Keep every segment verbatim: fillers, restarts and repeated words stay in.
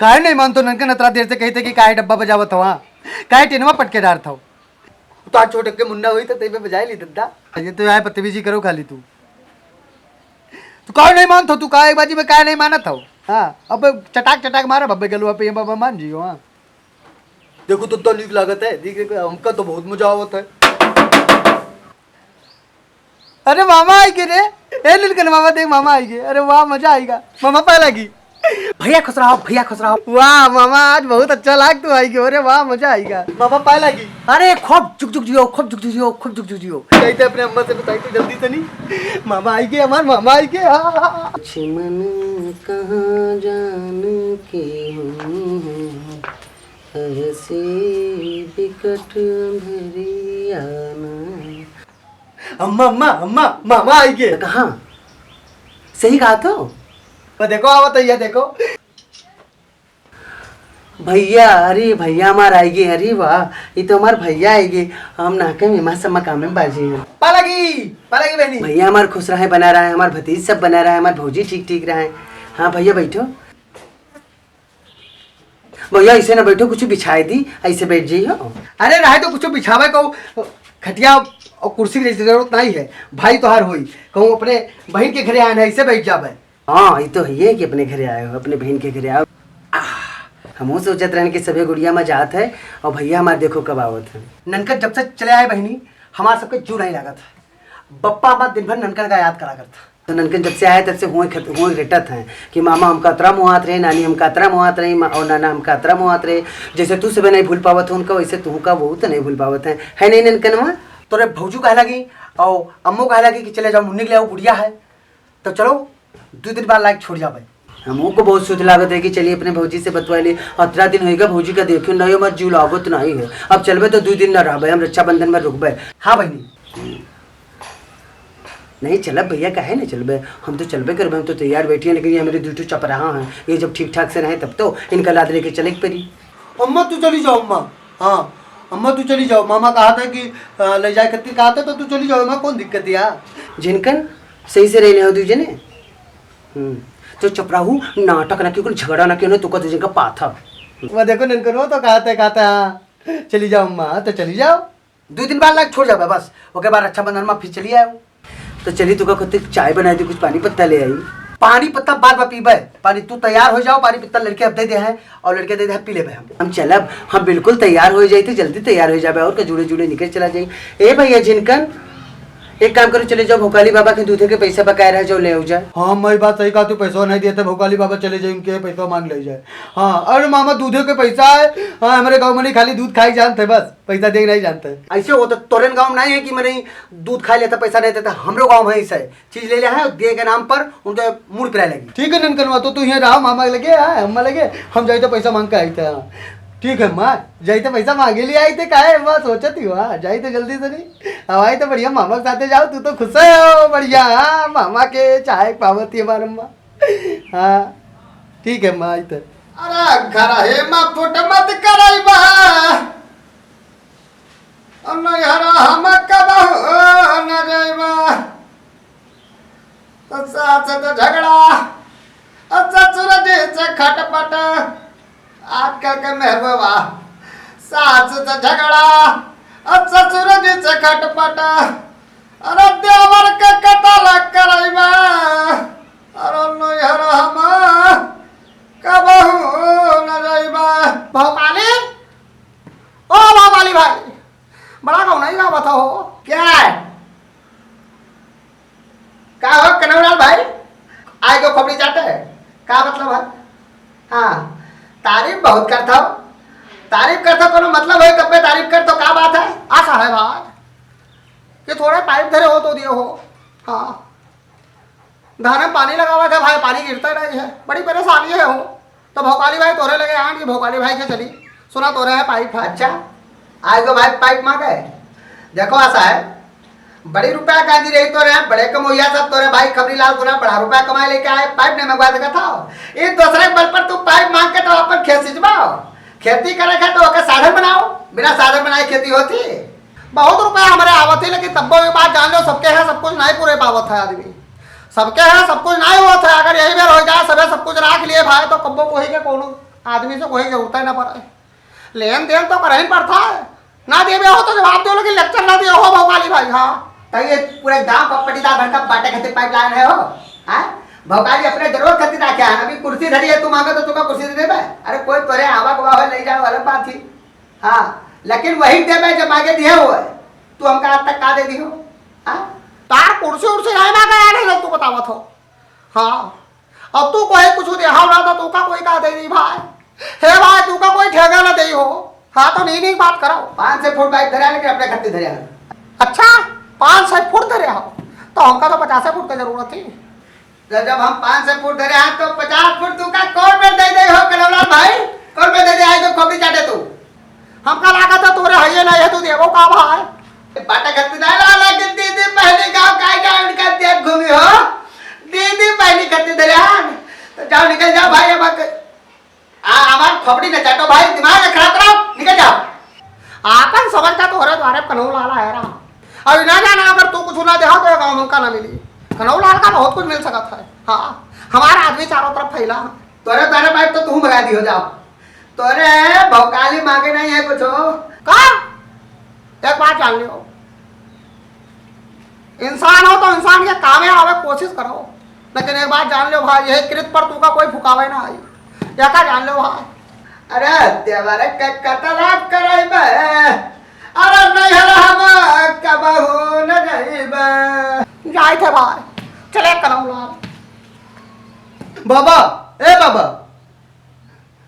काहे नहीं मानतो ननकन? अतरा देर से कहित है कि काहे डब्बा बजावत हो, हाँ? काहे टेनवा पटके डारत हो? तो आज छोटके मुन्ना होई तो तेबे बजाए ली दद्दा। ये तो यहाँ बदतमीजी करो खाली तू। तू काहे नहीं मानत हो? तू काहे एक बाजी में काहे नहीं मानत हो? हाँ, अब चटाक चटाक मारा बब्बे गलुआ पे, ये बाबा मान जियो, हाँ। देखो तो, तो नीक लागत है, देख, देख, हमका तो बहुत मजा आवत है। अरे मामा आई गे रे, ए लिलकन मामा देख मामा आई गे। अरे वाह मजा आइगा, मामा पाए लागी। भैया खुश रहो, भैया खुश रहो। वाह मामा आज बहुत अच्छा लाग तू आई गे। अरे वाह मजा आइगा। मामा पाए लागी। अरे खूब जुग जुग जियो, खूब जुग जुग जियो, खूब जुग जुग जियो। जाइते अपने अम्मा से बताई तो जल्दी से नहीं। मामा आई गे, हमार मामा आई गे। हाँ। कुछ मन कहाँ जान के हम ऐसे बिकट अंधरिया ना। अम्मा, अम्मा, अम्मा, मामा आई गे। कहाँ? सही कहा तो? वो देखो, आवत है, ये देखो। भैया, अरे भैया हमार आई गे, अरे वाह, ये तो हमार भैया आई गे। हम ना के मेमा सम्मा काम में बाजी हैं। पालागी, पालागी बहनी। भैया हमार खुश रहे, बना रहे, हमार भतीज सब बना रहे, हमार भौजी ठीक ठीक रहे। हाँ भैया बैठो। भैया, ऐसे ना बैठो, कुछ बिछाए दी, ऐसे बैठ जाइयो। अरे, रहे तो कुछ बिछावे को, खटिया और कुर्सी की जरूरत नहीं है। भाई तोहार होई, कहूँ अपने बहन के घरे आए ना, ऐसे बैठ जावे। हाँ, ये तो है कि अपने घरे आए हो, अपने बहन के घरे आओ। आह, हमहू सोचत रहन कि सभे गुड़िया में जात है और भैया हमार देखो कब आवत है। ननकन जब से चले आए बहनी, हमार सबके जू नहीं लागत है। बप्पा हमार दिन भर ननकन का याद करा करता। तो ननकन जब से आए तब से हुए खत-, हुए रटत हैं कि मामा हमका अतरा मुहात रहे, नानी हमका अतरा मुहात रही, मा-, और नाना हमका अतरा मुहात रहे। जैसे तू सबे नहीं भूल पावत हो उनका, वैसे तू का वो तो नहीं भूल पावत हैं, है नहीं ननकनवा? तोरे भौजू कहे लगी और अम्मू कहे लगी कि चले जाओ मुन्नी के ले आओ, गुड़िया है, तो चलो दो दिन बाद लाइक छोड़ जावे। हमको बहुत सुध लागत है कि चलिए अपने भौजी से बतवा ली। अतरा दिन होइगा भौजी का देखे नहीं, हमार जीव लागत नहीं है। अब चलबे तो दो दिन ना रहबे, हम रक्षाबंधन में रुकबे। हाँ बहनी। नहीं चलब भैया, काहे नहीं चलबे? हम तो चलबे करबे, हम तो तैयार बैठी हैं, लेकिन ये हमारे दू ठो चपराहा हैं, ये जब ठीक ठाक से रहे तब तो इनका लाद लेके चले के पड़ी। अम्मा तू चली जाओ अम्मा। हाँ अम्मा तू चली जाओ, मामा कहा था कि अ, ले जाए करके कहा था, तो तू चली जाओ अम्मा, कौन दिक्कत है यार? जिनकन सही से रहने हो दू जने। हम्म, तो चपराहू नाटक ना क्यों, झगड़ा ना क्यों, ना तू का दू जन का पाथा। वो देखो ननकन वो तो कहा था, कहा था हाँ, चली जाओ अम्मा, तो चली जाओ। दो दिन बाद लाइक छोड़ जाबे बस, ओके बाद रक्षाबंधन में फिर चली आयो। तो चली तू का खुद चाय बनाई दी, कुछ पानी पत्ता ले आई। पानी पत्ता बाद में पीबे, पानी तू तैयार हो जाओ, पानी पत्ता लड़के अब दे दे हैं और लड़के दे दे हैं, पी लेबे हम। हम चलब, हम बिल्कुल तैयार हो जाई थे, जल्दी तैयार हो जाबे और का जुड़े जुड़े निकल चला जाई। ए भैया जिनकन, एक काम करो, चले जाओ भोकाली बाबा के दूधे के पैसा बकाया रह जाओ, ले आओ जाए। हाँ मैं बात सही कहा, तू पैसा नहीं दिया था भोकाली बाबा, चले जाए उनके पैसा मांग ले जाए। हाँ अरे मामा दूधे के पैसा है, हाँ हमारे गाँव में नहीं खाली दूध खाई जानते बस। पैसा दे नहीं जानते। ऐसे हो तो तोरेन गाँव में नहीं है कि मने दूध खाए लेता पैसा नहीं देता, हमरो गाँव में ऐसा है, चीज ले ले है और दिए के नाम पर उनके मुड़ पिराए लगी। ठीक है ननकनवा, तो तू यहाँ रहा मामा लगे, हाँ, अम्मा लगे, हम जाए तो पैसा मांग के आई थे। हाँ। ठीक है माँ, जाए तो पैसा मांगे लिए आई थे, काहे अम्मा सोचत ही हुआ, जाए तो जल्दी से नहीं, हवाई तो बढ़िया मामा के साथे जाओ, तू तो खुश है हो, बढ़िया, हाँ, मामा के चाहे पावती हमारे अम्मा। हाँ, ठीक है माँ, आई तो। अरे घर हे माँ फुट मत कराई बा। नैहरा हम कबहु न जइबा। सास से झगड़ा, ससुर जी से खटपट। आजकल के मेहरुआ, सास से झगड़ा, ससुर जी से खटपट। अरे देवर के कतल करइबा। अरे नैहरा हम कबहु न जइबा। भोपाली, ओ भोपाली भाई, बड़ा गौनाई गावत हो। क्या है? का हो कनौलाल भाई? आए गो खोपड़ी चाटे? का मतलब है? हाँ, तारीफ बहुत करत हो। तारीफ करत हो, कोनो मतलब होई तब पे तारीफ करत हो, का बात है? आसा है भाई, कि थोड़े पाइप धरे हो तो दियो हो। हाँ। धान में पानी लगावा था भाई, पानी गिरता नहीं है, बड़ी परेशानी है हो। तो भोकाली भाई तोरे लगे आन कि भोकाली भाई के चली, सुना तोरे है पाइप है। अच्छा, आए गो भाई पाइप मांगे। देखो आसा है, बड़ी रुपया काजी रही तोरे, बड़े कमोइया सब तोरे भाई खबरी लाल तोरा बड़ा रुपया कमाए लेके आए, पाइप नहीं मंगवा सका था। ये दूसरे के बल पर तू पाइप मांग के तो अपन खेत सिंचवाओ, खेती करे के तो ओके साधन बनाओ, बिना साधन बनाए खेती होती? बहुत रुपया हमारे आवत है, लेकिन तब्बो एक बात जान लो, सबके है सब कुछ नहीं पूरे पावत है आदमी। सबके है सब कुछ नहीं होत है। अगर यही बेर हो जाए, सबे सब कुछ राख लिए भाई, तो कब्बो कोई के कोनो आदमी से कोई जरूरत ही ना पड़े। लेन देन तो करही पड़ता है। ना देबे हो तो जवाब दो, लेकिन lecture ना दियो हो भौकाली भाई। हाँ, तो ये पूरे गांव का पट्टीदार भर का बाटे खातिर pipeline है हो। हाँ, भौकाली अपने जरूरत खातिर रखे हैं। अभी कुर्सी धरी है, तू मांगे तो तुका कुर्सी दे देबे। अरे कोई तोरे आवा गवा हो, ले जाओ, अलग बात ही। हाँ, लेकिन वही देबे जब मांगे दिए हो। तू हमका आज तक का दे दी हो? हाँ, तार कुर्सी उर्सी नहीं मांगे यार, तू बतावत हो। हाँ, अब तू कोई कुछ देहाव ना तो तू का कोई का दे दी भाई। हे भाई, तू का कोई ठेका ना दे हो। हाँ, तो नी नी बात करो। पाँच सौ फुट pipe धरे, लेकिन अपने खत्ते धरे हैं। अच्छा, पाँच सौ फुट धरे हो, तो हमका तो पचास फुट की जरूरत थी। तो जब हम पाँच सौ फुट धरे हैं, तो पचास फुट तू का कौन में दे दे हो, कलौलाल भाई? कौन में दे दे? आई तो खोपड़ी चाटे तू। हमका लागत है तोरे हइये नहीं है, तू देबो का भाई? बाटा खत्ते ना ला, लेकिन दीदी पहली गाँव का जा उनका देख घूमी हो। दीदी पहली खत्ते धरे हैं, तो जाओ निकल जाओ भाई, अब आ, हमार खोपड़ी न चाटो भाई, दिमाग न खराब करो, निकल जाओ। आपन समझ का तोहरे द्वारे कन्हऊ लाल आया रहा। अब ना जाना, अगर तू कुछ ना देहा तो ये गाँव हमका ना मिली। कन्हऊ लाल का बहुत कुछ मिल सकत है। हाँ, हमारा आदमी चारों तरफ फैला है। तोरे द्वारे पाइप तो तू मंगा दी हो, जाओ। तोरे भौकाली मांगे नहीं है कुछ हो। का? एक बात जान लियो, इंसान हो तो इंसान के कामे आवे कोशिश करो, लेकिन एक बात जान लियो भाई, यही कृत पर तू का कोई फुकावे ना आई, या का जान लियो भाई। अरे देवरे के कतला करइबे, अरे नैहर हम कबहू न जइबे। जाइत है भाई, चले कन्हऊ लाल। बाबा, ए बाबा,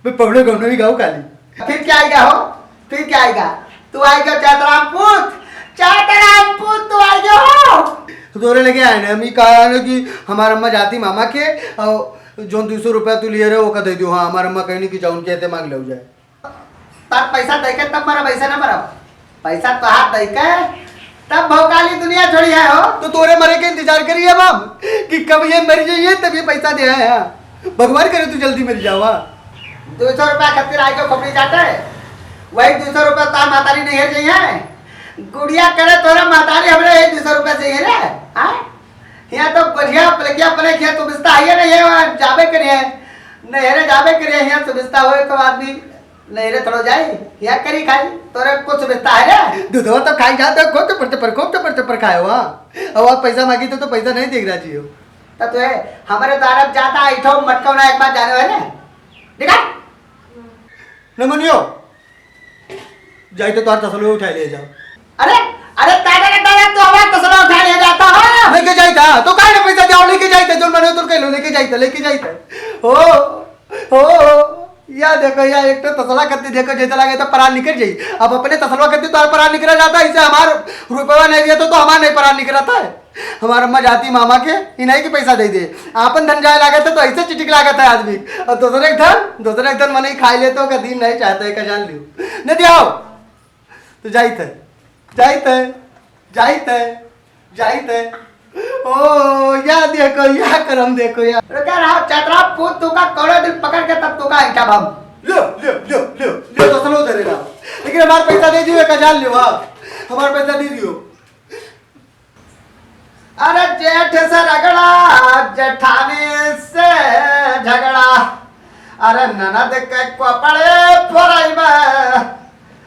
मैं पकड़े गौनवी गाँव काली। फिर क्या आएगा हो? फिर क्या आएगा? तू आएगा चातराम पूत, चातराम पूत तू आएगा हो? तो तोरे लगे आए ना, हम ई कहा ना कि हमार अम्मा जाती मामा के, और जौन दो सौ रुपया तू लिए रहे, ओका दे दियो। हाँ, हमार अम्मा कहनी कि जाउन के ते मांग ले जाए। तार पैसा दे के तब मरब, ऐसे ना मरब। पैसा तोहार दे के तब भौकाली दुनिया छोड़ी है हो। तो तोरे मरे के इंतजार करी अब हम कि कब ये मर जाइए तब ये पैसा दे आए हैं। भगवान करे तू जल्दी मर जावा। दो सौ रुपया खातिर आए के खोपड़ी चाटे, वही दो सौ रुपया तार मातारी नैहर जइहैं। गुड़िया करे तोरा मातारी हमरे यही दो सौ रुपया जइहैं रे। हाँ? यहाँ तो बढ़िया पलकिया पलक, यहाँ सुविस्ता है नहीं है, वहाँ जाबे करिए, नैहरे जाबे करिए, यहाँ सुविस्ता होए तो आदमी नैहरे थोड़ो जाई, यहाँ करी खाई, तोरे कुछ सुविस्ता है रे? दूधवा तो खाई जाते हो, खूब चपर चपर, खूब चपर चपर खाए हुआ। अब आप पैसा मांगी तो, तो पैसा नहीं देख राजी हो। तब तो है, हमारे द्वारा ज्यादा ऐठो मटकवना एक बार जाने वाले। देखा? न मनियो, जाई तो तोहार तसलो उठा ले जाओ। अरे, अरे दादा रे दादा, तू हमार तसलो उठा ले जाता हो। लेके जाई था, तो काहे ना पैसा दिया, लेके जाई था, जोन मने तो कह लो, लेके जाई था, लेके जाई था। हो, हो, या देखो, या एक तो तसला करते देखो, जैसे लगे तो परान निकल जाई। अब अपने तसलवा करते तो परान निकल जाता है, इसे हमार रुपया नहीं दिया तो, तो हमार नहीं परान निकल रहा था। हमार अम्मा जाती मामा के, इन्हीं के पैसा दे दे। आपन धन जाए लागत है तो ऐसे चिटिक लागत है आदमी। और दूसरे के धन, दूसरे के धन मने खाई ले तो का दिन नहीं चाहता है, का जान लियो। नहीं दियाओ। तो जाइत है, जाइत है, जाइत है, जाइत है। ओ, या देखो, या करम देखो, या। अरे क्या रहा, चतरा पूत तू का कौड़े दिल पकड़ के तब तू का ऐठा बम। लो, लो, लो, लो, लो, तो सुनो दे रहा। लेकिन हमार पैसा दे दियो, का जान लियो, हाँ। हमार पैसा दे दियो। अरे जेठ से रगड़ा, जेठानी से झगड़ा, अरे ननद के कपड़े फोड़ाइबे,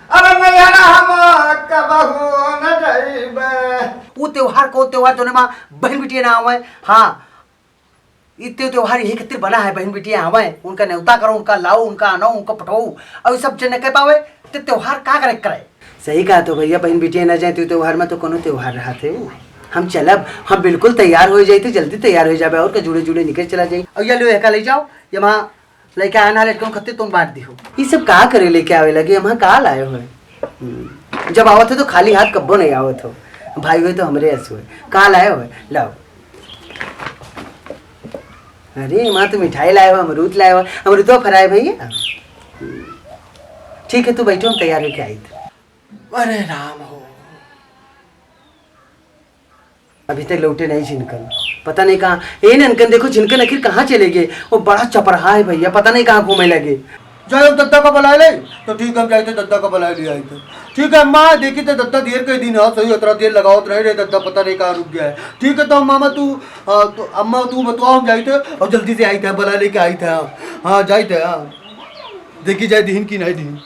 अरे नैहरा हम कबहू न जइबे। ऊ त्योहार कौन त्योहार जोने मा बहन बिटिया ना आवे? हाँ, ई त्योहार यही खातिर बना है, बहन बिटिया आवे, उनका न्योता करो, उनका लाओ, उनका आनो, उनका पठाओ, और ई सब जे न कह पावे, तो त्योहार का करे करे? सही कहा तो भैया, बहन बिटिया ना जाए तो त्योहार में तो कोनो त्योहार रहा थे। हम चलब, हम बिल्कुल तैयार हो जाए थे, जल्दी तैयार हो जाबे और का जुड़े जुड़े निकल चला जाए। और ये लो, एका ले जाओ, ये वहाँ लेके आया ना, लेटकन खत्ते तुम बांट दी हो। ये सब का करे लेके आवे लगे, हम का लाए हो? हम्म, जब आवत है तो खाली हाथ कब्बो नहीं आवत हो। भाई हुए तो हमरे ऐसे हुए। का लाए हो? लाओ। अरे, माँ तो मिठाई लाए हो, अमरूद लाए हो, अमरूदो फराए भैया। ठीक है, तू बैठो, हम तैयार होके आई थे। अरे राम हो। अभी तक लौटे नहीं झिनकन, पता नहीं कहाँ। ए ननकन, देखो झिनकन आखिर कहाँ चले गए। वो बड़ा चपरहा है भैया, पता नहीं कहाँ घूमे लगे। जाओ दद्दा का बुलाए ले। तो ठीक है, हम जाए थे दद्दा का बुलाए ले आए थे। ठीक है अम्मा, देखी तो दद्दा देर के दिन है, सही उतरा देर लगावत रहे रे दद्दा, पता नहीं कहाँ रुक गया है। ठीक है तो मामा तू, हाँ, तो अम्मा तू बतवाओ, हम जाए थे और जल्दी से आई थे, बुला लेके आई थे। हाँ, हाँ, जाए थे, हाँ। देखी जाए दिहिन कि नाहीं दिहिन।